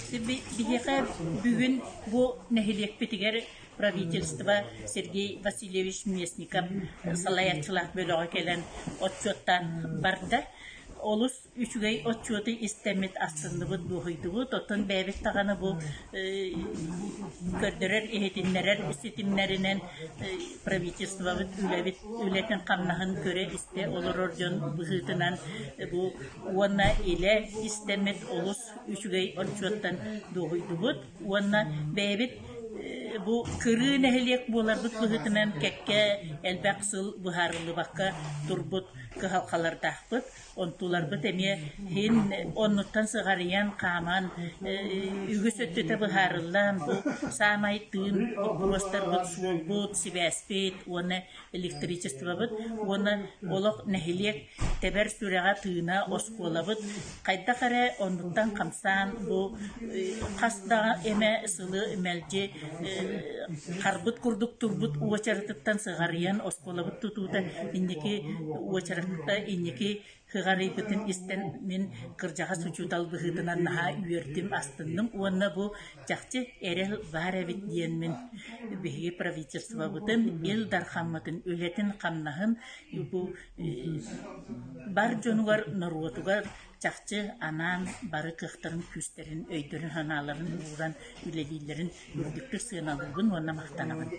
Биһиэхэ бүгүн бу нэһилиэкпитигэр правительство Сергей Васильевич Местников салайааччылаах бөлөҕө кэлэн отчуоттаан барда. Олус үчүгэй отчуоту истэммит астынныбыт, дуоһуйдубут. Оттон бэйэбит даҕаны бу көрдөрөр-иһитиннэрэр ситимнэринэн правительствобыт үлэбит үлэтин-хамнаһын көрө-истэ олорор дьон быһыытынан бу уонна илэ истэммит олус үчүгэй отчуоттан дуоһуйдубут уонна бэйэбит бу кырыы нэһилиэк буоларбыт быһыытынан кэккэ элбэх сыл быһаарыллыбакка турбут кыһалҕалардаахпыт. Онтуларбыт эмиэ иһин оннуттан сыҕарыйан, хааман, үгүс өттүтэ быһаарыллан, бу саамай тыын боппуруостарбыт суолбут, сибээспит уонна электричествобыт уонна олох нэһилиэк тэбэр сүрэҕэ тыына оскуолабыт хайдах эрэ оннуттан хамсаан бу хас да эмэ сылы мэлдьи харбыт курдук турбут уочаратыттан сыҕарыйан оскуолабыт тутуута инники уочарата инники сыҕарыйбытын истэн мин кырдьаҕас учуутал быһыытынан наһаа үөрдүм, астынным уонна бу чахчы эрэл баар эбит диэммин биһиги правительствобытын, Ил Дархаммытын үлэтин-хамнаһын бу бар дьонугар, норуотугар чахчы анаан бары кыахтарын, күүстэрин, өйдөрүн-санааларын ууран үлэлииллэрин үрдүктүк сыаналыыбын уонна махтанабын.